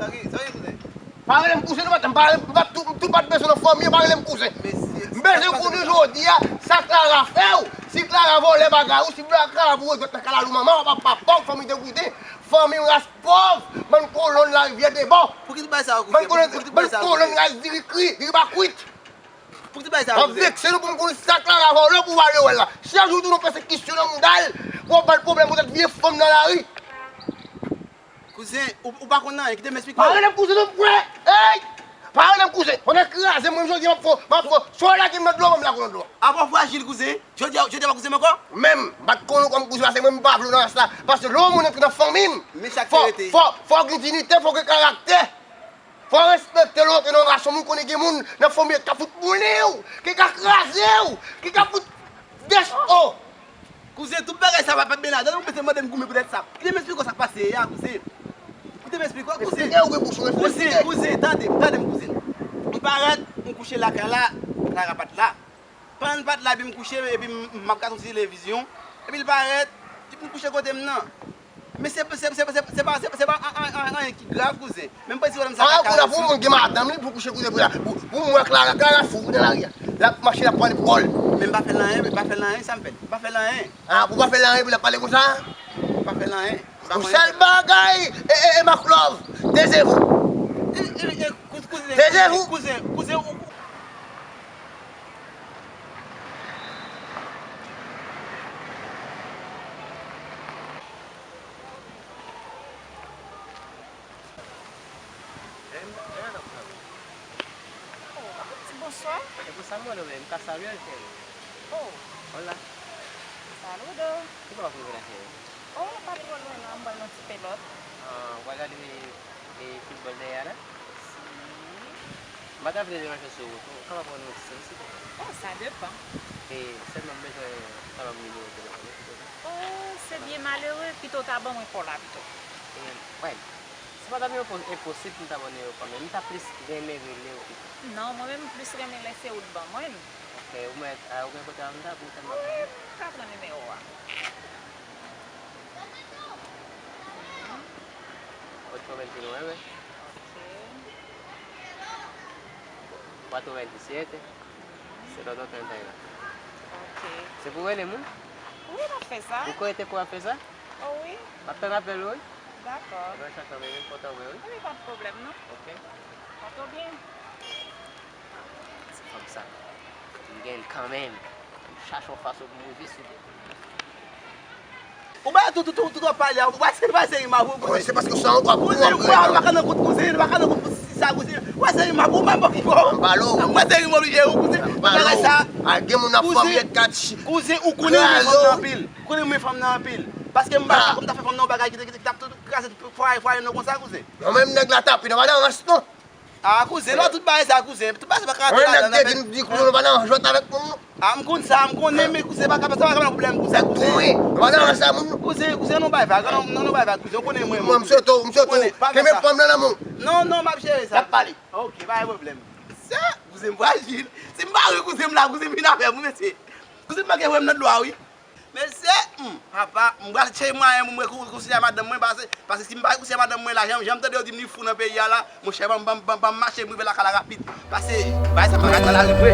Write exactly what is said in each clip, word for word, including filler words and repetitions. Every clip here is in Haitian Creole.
Sa gen, sa gen, kouzen? Pa rele m kouzen, nou pa, m pa, m pa tou, m tou pa t bezwen nan fanmi, pa rele m kouzen. Mesye, m bezwen konnen jodi a, sa Clara fè w. Si Clara vòlè bagay ou, si Clara voye dwèt nan kalalou manman w, papa w, fanmi degoute, fanmi ras pòv, bann kolonn larivyè debò. Pouki tout bagay sa yo, kouzen? Bann kolonn, bann kolonn ras diri kri, diri pa kwit. Pou ki bagay sa yo, kouzen? W ap vekse nou pou n konn sa Clara vòlè pou w ale wè l la. Chak jou tou nou pèsekisyon nan mouda l, pou w ap ba l pwoblèm poutèt vye fanm nan lari. Kouzen, ou, ou pa konn anyen, kite m esplike w. Pa rele m kouzen non, frè! Ey! Pa rele m kouzen! Pandan kraze mwen jodi, m ap fè, m ap fè, si w lage m nan dlo, m lage w nan dlo. Apa w frajil, kouzen? Jodi a, jodi a pa kouzen m ankò? Menm, m pa t konn ou kòm kouzen, paske mwen m pa vle w nan ras la. Paske lè yon moun antre nan fanmi m, fò, fò, fò gen diyite, fò gen karaktè. Fò w respekte lè w antre nan yon ras, yon moun konnen gen moun nan fanmi k ap fout boule w, ki ka kraze w, ki ka fout dech o. Kouzen, tout bagay sa pa, pa t byen ladan, ou bezwen mande m goumen poutèt sa. Kite m esplike w sa k pase yè a, kouzen. Kite m esplike w, kouzen. Esplike, ouvri bouch ou, esplike. Kouzen, kouzen, tande m, tande m, kouzen. M parèt, m kouche lakay la, Clara pa t la. Pandan l pa t la, epi m kouche, epi m, m ap gade yon ti televizyon, epi l parèt, epi m kouche kote m nan. Men se, se, se, se, se pa, se, se pa an, an, an, anyen ki grav, kouzen. Men m panse wè m sa ka karese. Pou moun gen madanm li, pou kouche kote pou la. Pou, pou m wè Clara, Clara fou, nan lari a. L ap mache, l ap pale pou kò l. Men m pa fè l anyen, m pa fè l anyen, sa m fè l? M pa fè l anyen. Ah, pou pa fè l anyen, pou l ap pale konsa? M pa fè l anyen. Yon sèl bagay, e, e, e, Marc Love, taisez-vous. E, e, e, kouzen, kouzen, kouzen, kouzen, ou, Oh, ti bonswa. E pou sa mwen, men m ka salye l, cheri. Oh. Hola. Saludo. Ki bò w ap rive la, cheri? Oh, pa twò lwen non, m pral nan ti pelòt. Ah, w pral gade, e, foutbòl dèyè a la? Si. M pa ta vle deranje w sou wout ou kapab rann mwen ti sèvis, silvouplè? Oh, sa depann. E, sèlman m bezwen kapab nimewo telefòn ou, silvouplè. Oh, se byen malere, pito w ta ban mwen pa w la pito. E, wè, se pa ta vin enpo-, enposib pou m ta ban w nimewo pa m, men m ta plis renmen rele w pito. Non, mwen menm m plis renmen lè se ou t ban mwen l. Ok, ou mèt, a, ou gen kote a m ta, pou m ta ban mwen. Wi, m ka pran nimewo a. Ocho veintinueve. Ok. Cuatro veintisiete. Setenta y uno. Ok. Se pou rele m, wi. Wi, n ap fè sa. Ou kwè te kwè ap fè sa? Oh, wi. M ap tann apèl ou, wi. Dakò. Mwen chache anpil, m kontan wè, wi. Wi, pa t pwoblèm, non. Ok. Kontan byen. Ti fanm sa, m gen l kanmenm. M chache yon fason pou m rive sou li. Ou bay tout, tout, tout, tout w ap pale a, ou bay seri, bay seri m avè w, kouzen. Wi, se paske sa ankò pou w ap rele. Kouzen, ou pa ka nan kont kouzen, ou pa ka nan kont kouzen sa, kouzen. Ou bay seri m avè w, ou bay m bòkibò. M pale w. Ou bay seri m oblije ou, kouzen. M pale w. Bagay sa. A gen moun ap fè w yèt kat chi. Kouzen, ou konnen ou renmen fanm nan anpil. Ou konnen ou renmen fanm nan anpil. Paske m pa, m ta fè fanm nan yon bagay ki te, ki te, ki t ap tout kraze tout fwaye, fwaye nou konsa, kouzen. Non, men nèg la tape, nou pa nan rans, non. Ah, kouzen, non, tout bagay sa, kouzen. Tout bagay sa pa ka antre ladan. Mwen, nèg te vin di kouzen, nou pa nan jwèt avèk moun, non. Ah, m konn sa, m konnen, men kouzen, pa ka, sa pa ka nan pwoblèm, kouzen, kouzen. Tou, wi. Nou pa nan sa, moun. Kouzen, kouzen, nou bay vag, non, non, nou bay vag, kouzen, ou konnen mwen, mwen. Mwen, m swete w, m swete w kenbe fanm nan nan men w. Non, non, m ap jere sa. N ap pale. Ok, pa gen pwoblèm. Se, kouzen m frajil. Si m pa ri kouzen m la, kouzen m vin avè m, wi, mesye. Kouzen m pa gen wè m nan dlo a, wi. Mesye, hmm, papa, m pral chèche mwayen pou m rekonsilye ak madanm mwen, pase, pase si m pa rekonsilye ak madanm mwen la, jan, jan m tande yo di m li fou nan peyi a la, monchè, ban m, ban m, ban m, ban m mache, m rive lakay la rapid. Pase, bagay sa pa ka rive.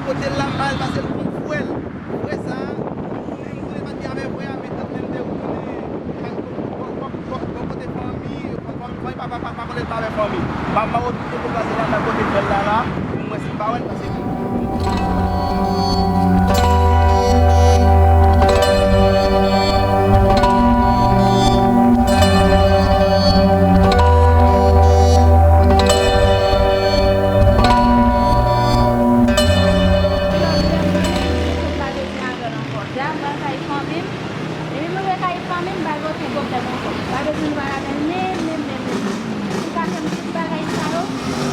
Kote l la, m ba l pase l kon fwèl. Frè sa a, m konnen, m konnen pa t gen afè frè a, men tank menm te konnen, bò, bò, bò, bò kote fanmi, fanmi, fanmi, pa, pa, pa, pa konnen l pa avè fanmi. M ap, m ap retounen deplase la, m al kote frè l la la, pou m wè si m pa wè l, paske Deja m pral kay fanmi m. Depi m rive kay fanmi m, m pa gen okenn pwoblèm ankò. Pa bezwen nou pa ladan l menm, menm, menm, menm. Ou ka fè m tout bagay sa yo.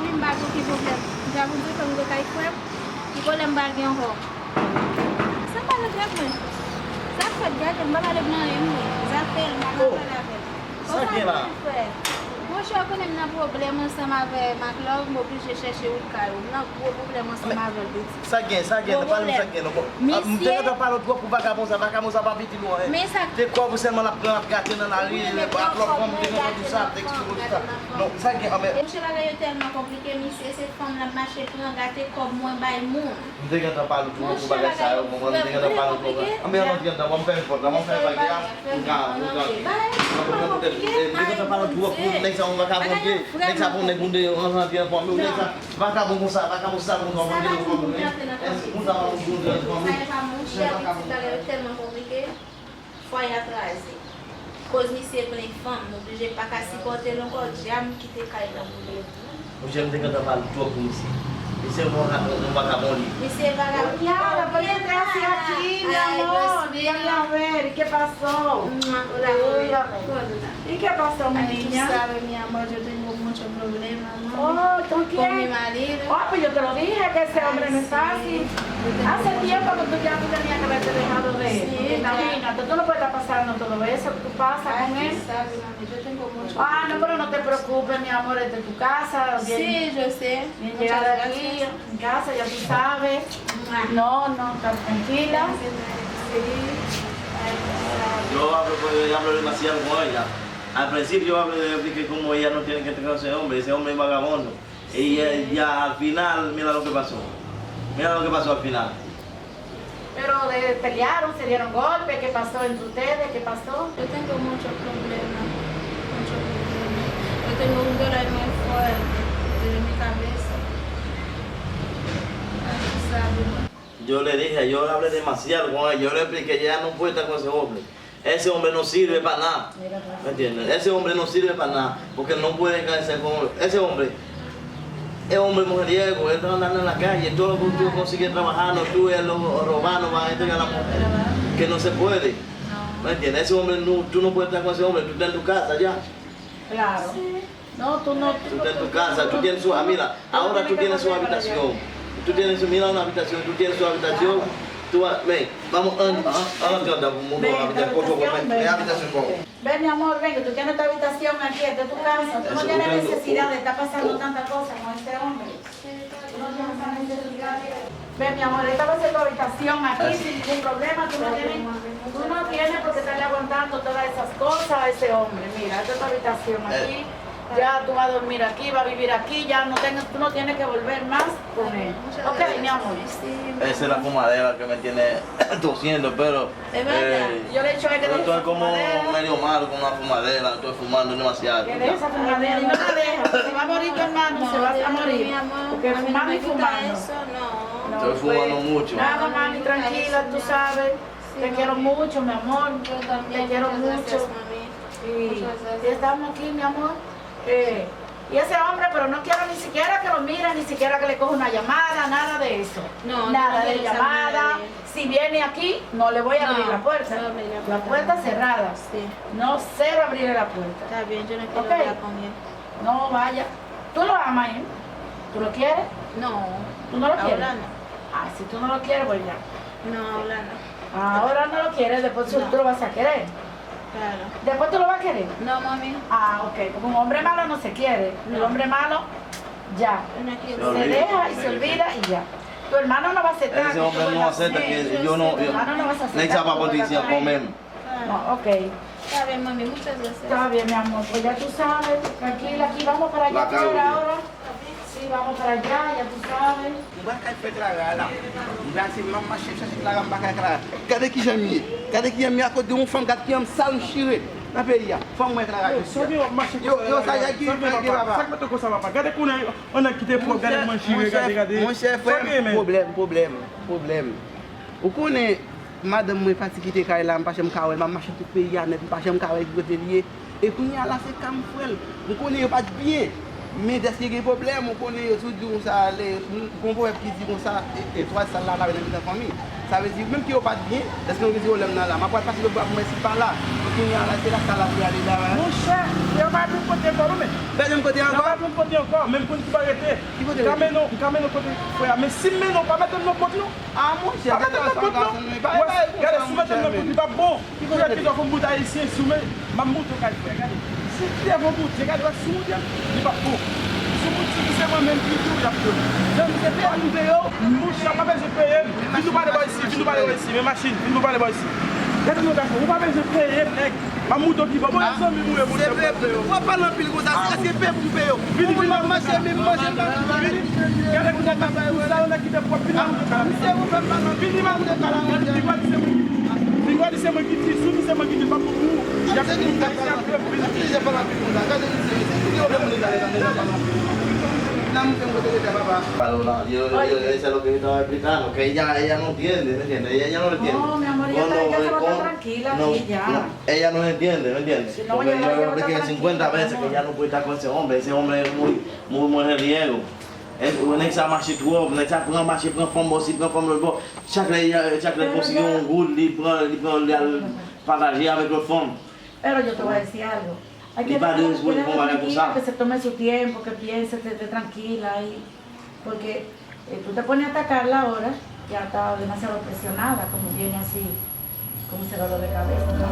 M pa gen okenn pwoblèm. M ta vin di w fè m rete ak frè m. Ki pwoblèm m pa gen ankò? Sa pa nan tèt mwen. Zafè l, gade, m pa pale pou nan anyen, mwen. Zafè l, m pa nan pale avè l. Sa gen la? Monchè, ou konnen m nan pwoblèm ansanm avè Marc Love, m oblije chèche wout kay ou. M nan gwo pwoblèm ansanm avè l, pitit. Sa gen, sa gen, pale m sa gen non. M te gentan pale w twòp pou vakabon sa, vakabon sa pa piti nou anyen. Te kòb ou sèlman l ap pran, l ap gate nan lari, Marc Love pran m te gentan di w sa, m te eksplike w tout sa. Non, sa gen anmè. Monchè, bagay yo tèlman konplike, misye se fanm l ap mache pran, gate kòb mwen bay moun. M te gentan pale w twòp pou bagay sa yo, konprann? M te gentan pale w twòp. Anmè, ann antre anndan, ban m fèmen pòt la, ban m fèmen bagay la. Ou ka, ou ka. M te gentan pale w twòp pou nèg sa, yon vakabon l ye. Nèg sa pou nèg moun de yo, ann antre an fanmi w, nèg sa. Vakabon konsa, vakabon sa, konsa, konsa, konsa, konsa, konsa, konsa, konsa, konsa. Fwaye a kraze. Koz misye plen fanm, m oblije pa ka sipòte l ankò, djab m kite kay la boule. Monchè, m te gentan pale twòp pou misye. Misye yon vagabon li. Misye vagabon. Kiara, ¿por qué te haces aquí, mi amor? Dígame a ver, ¿qué pasó? Hola, dígame. ¿Y qué pasó, mi niña? Ay, tú sabes, mi amor, yo tengo mucho problema, mami. Oh, ¿con quién? Con mi marido. Oh, pues yo te lo dije que ese hombre no es fácil. Hace tiempo que tú ya tú tenías que haberte dejado de él. Sí, ya. Imagínate, tú no puedes estar pasando todo eso que tú pasas con él. Ay, tú sabes, mami, yo tengo mucho problema. Ah, no, pero no te preocupes, mi amor, esta es tu casa. Sí, yo sé. Bien llegada aquí, en casa, ya tú sabes. No, no, estás tranquila. Sí. Yo ap, yo ap leve masyal kon ella. Al principio yo ap replike como ella no tiene que entrar con ese hombre, ese hombre es vagabundo. Y, y al final, mira lo que pasó. Mira lo que pasó al final. Pero de, pelearon, se dieron golpe, ¿qué pasó entre ustedes? ¿Qué pasó? Yo tengo mucho problema, mucho problema. Yo tengo un dolor muy fuerte de mi cabeza. Ay, tú sabes. Yo le dije, yo le hablé demasiado con ella, yo le expliqué, ella no puede estar con ese hombre. Ese hombre no sirve para nada. ¿Me entiendes? Ese hombre no sirve para nada, porque no puede casarse con ese hombre. Es hombre mujeriego, él no anda en la calle, todo lo que tú consigues trabajando, tú él lo robando, va a entregar a la mujer, que no se puede. ¿Me entiendes? Ese hombre, no, tú no puedes estar con ese hombre, tú estás en tu casa ya. Claro. No, tú no. Tú estás en tu casa, tú tienes su, ah, mira, ahora tú tienes su habitación. Tú tienes su, mira una habitación, tú tienes su habitación. Tú vas, ven, vamos, an, an, an antre anndan pou m montre w abitasyon, kote w konprann, men abitasyon pa w. Ven, mi amor, ven, que tú tienes tu habitación aquí, esta es tu casa. Tú no tienes necesidad de estar pasando tanta cosa con este hombre. Tú no tienes esa necesidad. Ven, mi amor, esta va a ser tu habitación aquí sin ningún problema. Tú no tienes, tú no tienes por qué estarle aguantando todas esas cosas a ese hombre. Mira, esta es tu habitación aquí. Ya tú vas a dormir aquí, vas a vivir aquí, ya no tengas, tú no tienes que volver más con él. Ok, mi amor. Esa es la fumadera que me tiene tosiendo, pero eh, yo le he dicho a él que deje esa fumadera. Estoy como medio malo con la fumadera, estoy fumando demasiado. Que deje esa fumadera y no la deja. Se va a morir tu hermano, se va a morir. Porque fumando y fumando. No, pues, nada, mami, tranquila, tú sabes. Te quiero mucho, mi amor. Te quiero mucho. Y, y estamos aquí, mi amor. Eh, y ese hombre, pero no quiero ni siquiera que lo mire, ni siquiera que le coja una llamada, nada de eso. No, nada de llamada. Si viene aquí, no le voy a abrir la puerta. La puerta cerrada. No cero abrirle la puerta. Está bien, yo no quiero hablar con él. No vaya. ¿Tú lo amas, eh? ¿Tú lo quieres? No. ¿Tú no lo quieres? Ahora no. Ah, si tú no lo quieres, pues ya. No, ahora no. Ahora no lo quieres, después tú lo vas a querer. Claro. Después tú lo vas a querer. No, mami. Ah, ok, porque un hombre malo no se quiere. El hombre malo, ya. Se deja y se olvida y ya. Tu hermano no va a aceptar que tú vuelvas con él. Ese hombre no acepta que yo no, yo, nèg sa pa pote isi ankò menm. No, ok. Está bien, mami, muchas gracias. Está bien, mi amor, pues ya tú sabes. Tranquila, aquí vamos para allá ahora. Sí, vamos para allá, ya tú sabes. Mwen pa kay fè Clara la. M glase, m ap mache chache Clara, m pa kay Clara. Gade kijan m ye. Gade kijan m ye akoz de yon fanm, gade kijan m sal, m chire nan peyi a. Fò m wè Clara jodi a. Yo, yo, sa y a ki fè papa. Sa k mete w konsa, papa? Gade kounye a, yon nèg ki te pwòp, gade kòman l chire, gade, gade. Monchè, frè m, pwoblèm, pwoblèm, pwoblèm. Ou konnen, madanm mwen pati kite kay la, m pa janm ka wè l, m ap mache tout peyi a nèt, m pa janm ka wè l ki kote l ye. E kounye a la, se ka m fè l. M konnen yo pa t byen, men dèske gen pwoblèm, ou konnen yo toujou di konsa, lè, gon pwovèb ki di konsa, e, etwal sal la lave nan mitan fanmi. Sa vle di, menm ke yo pa t byen, lèske nou vin di, o, lè m nan la, m ap pral pase lòt bò pou mwen si l pa la. Pou kounye a la, se la sa l ap prale la. Monchè, yo pa menm kote ankò, non, men. Pèdi m kote ankò? Yo pa menm kote ankò, menm kote ki pa rete. Ki kote rete? M ka mennen w, m ka mennen w kote frè a, men si m mennen w, pa mete m nan kont, non. Ah, monchè, pa mete m nan kont, non. Wè, gade, si w mete m nan kont, li p ap bon. Ki kote rete? Kisa fè m bout ayisyen, si w men, m ap monte w kay frè, gade. Si w te fè m bout, gade, wè, si w te, li p ap bon. Si w bout, si se mwen menm ki di w, y ap jwe. Jan misye peye m, m peye w. Monchè, pa bezwen peye m. Vin nou pale bò isi, vin nou pale bò isi. Men machin, vin nou pale bò isi. Gade nou gason, ou pa bezwen peye m, nèg. M ap monte w pi bò. Bon, zanmi m ou ye, monchè. Se peye pou yo. W ap pale anpil konsa, se èske peye pou m peye w? Vini, vini, vini. Manje, m manje, m manje. Vini. Gade kounye a, tout sa yo nèg ki te pwòp, vini. Misye, ou fè m pale anpil. Vini, m ap monte w kay la. Gade, vini, gade, se mwen ki di. Vini, gade, se mwen ki di. Sou misye, mwen ki di, pa pou ou. Y ap vini, y ap vini. Pale w la, yo, yo, yo, esa es lo que yo estaba explicando, que ella, ella no entiende, ¿me entiendes? Ella, ella no entiende. No, mi amor, ella está, ella se va a estar tranquila aquí ya. No, ella no entiende, ¿me entiendes? Porque yo le expliqué cincuenta veces que ella no puede estar con ese hombre, ese hombre es muy, muy mujeriego. Nèg sa mache twòp, nèg sa pran mache, pran fanm bò si, pran fanm lòt bò. Chak lè, chak lè l konsigne yon goud, li pran, li pran, li al pataje avèk lòt fanm. Pero yo te voy a decir algo. Hay que dejarla tranquila, que se tome su tiempo, que piense, que esté tranquila ahí. Porque eh, tú te pones a atacarla ahora, ya está demasiado presionada, como viene así, con ese dolor de cabeza, ¿no?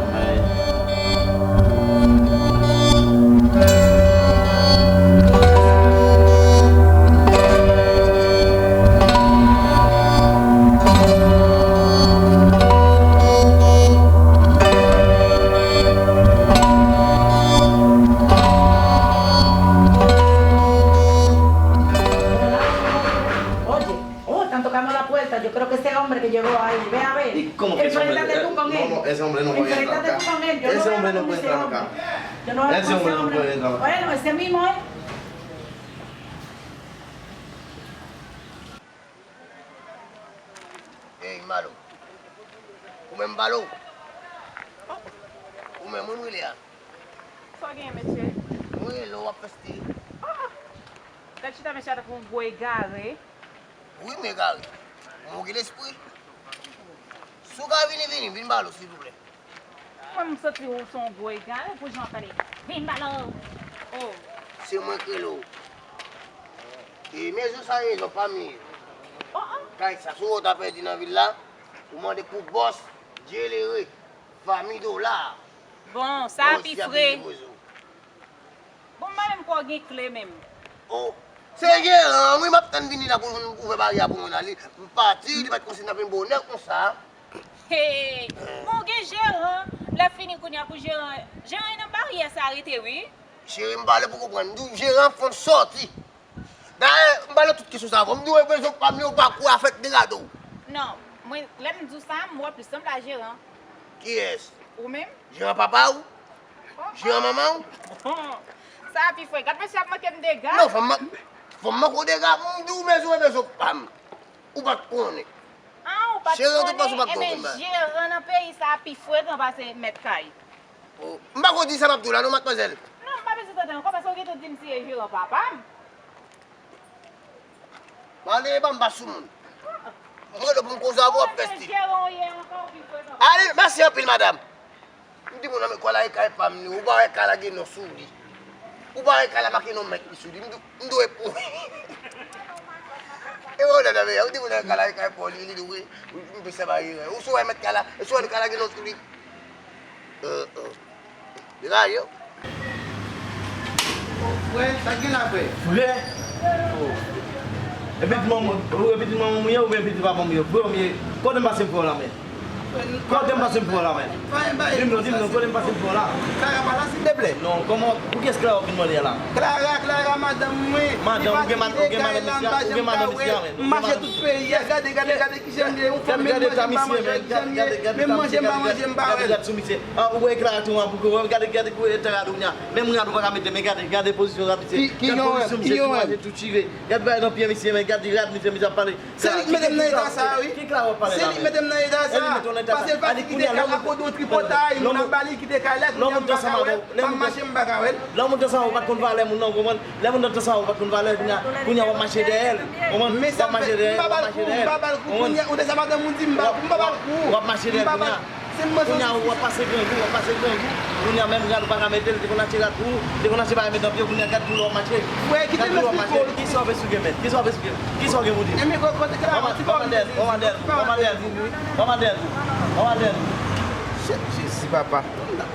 Oye, oh, están tocando la puerta. Yo creo que ese hombre que llegó ahí, ve a ver. ¿Y cómo que ese hombre? Enfréntate tú con él. No, no, ese hombre no puede entrar acá. Enfréntate tú con él. Yo no voy a hablar con ese hombre. Yo no voy a hablar con ese hombre. Ese hombre no puede entrar acá. Bueno, ese mismo es. Ey, Malo. Ou menm, Malo? Ou menm, wi, m rele a. Sa w genyen, mesye? Mwen rele w, w ap fè stil. Ah! Gad chita mesye a tankou yon gwo egare. Wi, m egare. Men w gen lespri. Si w ka vini, vini, vin ba l, silvouplè. Mwen, m santi w se yon gwo egare pou jan w ap pale. Vin ba l. Oh. Se mwen k rele w. E men zo sa rezon pa m ye. Oh, oh. Kay sa, si w wè w ta pèdi nan vil la, ou mande pou bòs, Djelere, Fami Dola. Bon, sa pi fre. Bon, m pa menm kwè w gen kle menm. Oh, se jeran an, wi, m ap tann vini la pou, pou ouvè baryè a pou mwen la. Li, m pati, li pa t konn si n ap vin bonè konsa. Hey, men w gen jeran. Lè fini kounye a pou jeran, jeran nan baryè sa rete, wi. Cheri, m pale pou konprann. M di w, jeran fò n sòti. Dayè, m pale tout kesyon sa avè w. M di w, e bezwen pa m yo pa kou a fèt degade w. Non, mwen, lè m di w sa, m wè plis sanble a jeran. Kiyès? Ou menm? Jeran papa w? Jeran manman w? Sa a pi fre. Gad mesye ap manke m dega. Non, fò m man-, fò m manke w dega. M di w bezwen, bezwen pa m. Ou pa t konnen. Ah, ou pa t konnen? Ebyen, jeran nan peyi sa a pi frekan pase mèt kay. Oh, m pa ko di sa m ap di w la non, madmwazèl. Non, m pa bezwen tande ankò, paske w gentan di m si e jeran papa m. Mande pa m pa sou moun. Mwen rele pou m koze avè w ap fè stil. Ale, mèsi anpil, madanm. M di moun nan, men kòlay kay pa m li, ou pa wè kay la gen non sou li. Ou pa wè kay la make non mèt li sou li. M di, m dwe pou. E wè w nan mè, ou di moun nan kay la gen kay pa w li, li di wi, m pe sa ba erè. Ou si w wè mèt kay la, e si w wè kay la gen non sou li. Degaje w. Frè, sa k gen la, frè? Frè? Oh. E pitit manman, e pitit manman m ou ye oubyen pitit papa m ou ye? Frè m ye. Kote m pase m frè w la, men? Kote m pase m frè w la, men? Di m non, di m non, kote m pase m frè w la? Klara pa la, silteplè? Non, kòman, pou kiyès Klara w vin mande a la? Klara, Klara, madanm mwen. Madanm, ou gen mad-, ou gen madanm isi a, ou gen madanm isi a, men. M mache tout peyi a, gade, gade, gade. Jan m ye, yon fanm menm manje m pa manje, jan m ye, menm manje m pa manje m pa wè l. Gade sou misye. Ah, ou wè Klara tou an pou wè, gade, gade kou eta rad ou nya. Menm rad ou pa ka mete, men gade, gade pozisyon rad misye. Gade pozisyon misye, tou manje, tou chire. Gade bagay nan pye misye, men gade rad misye, misye ap pale. Se li k mete m nan eta sa, wi. Ki Klara w ap pale la, men? Se li k mete m nan eta sa. Paske l pati kite kay la, kote yon tripotay, moun ap ba li kite kay la, kounye a m pa ka wè l, m ap mache m pa ka wè l. Lè w monte ansanm avè w, ou pa t konn valè moun nan, ou konprann? Lè moun nan tan sa, ou pa t konn valè, kounye a, kounye a w ap mache dèyè l. Ou konprann? W ap mache dèyè l, w ap mache dèyè l. Ou konn- Ou te sa maten moun di m pa kou, m pa ba l kou. W ap mache dèyè l kounye a. Se m mwen Kounye a, w ap pase grangou, w ap pase grangou. Kounye a, menm rad ou pa ka mete l, te konn achte rad pou ou, te konn achte bagay mete nan pye w, kounye a, gad kou lè w ap mache. Gad kou lè w ap mache. Kisa w ap esplike, mèt? Kisa w ap esplike? Kisa w gen pou di? Enben, kote kla a, ti pa w. Kòmandè, kòmandè, kòmandè, kòmandè. Jezi, papa.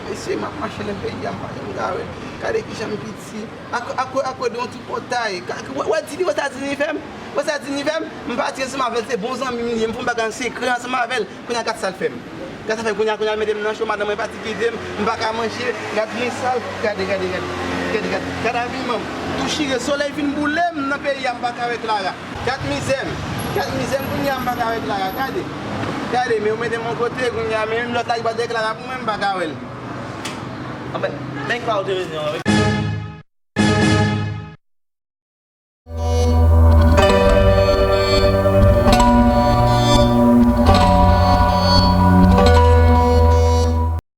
Mesye, m ap mache nan peyi a, m pa janm gade kijan m piti. Akote yon ti pòtay. Wè di li, wè sa di li fè m? Wè sa di li fè m? M pati ansanm avè l, se bon zanmi m li ye. M fè yon bagay an sekrè ansanm avè l. Kounye a, gad sa l fè m. Gad sa l fè m. Kounye a, kounye a, l mete m nan cho, madanm mwen pati kite m. M pa ka manje. Gad men sal. Gade, gade, gade. Gade, gade. Gad abiman m. Tou chire, solèy fin boule m nan peyi a, m pa ka wè Clara. Gad mizè m. Gad mizè m kounye a, m pa ka wè Clara. Gade. Gade, men yo mete m yon kote kounye a, men menm lòt la ki pa t wè Clara pou mwen, m pa ka wè l. Anben, men Clara ou te vini an.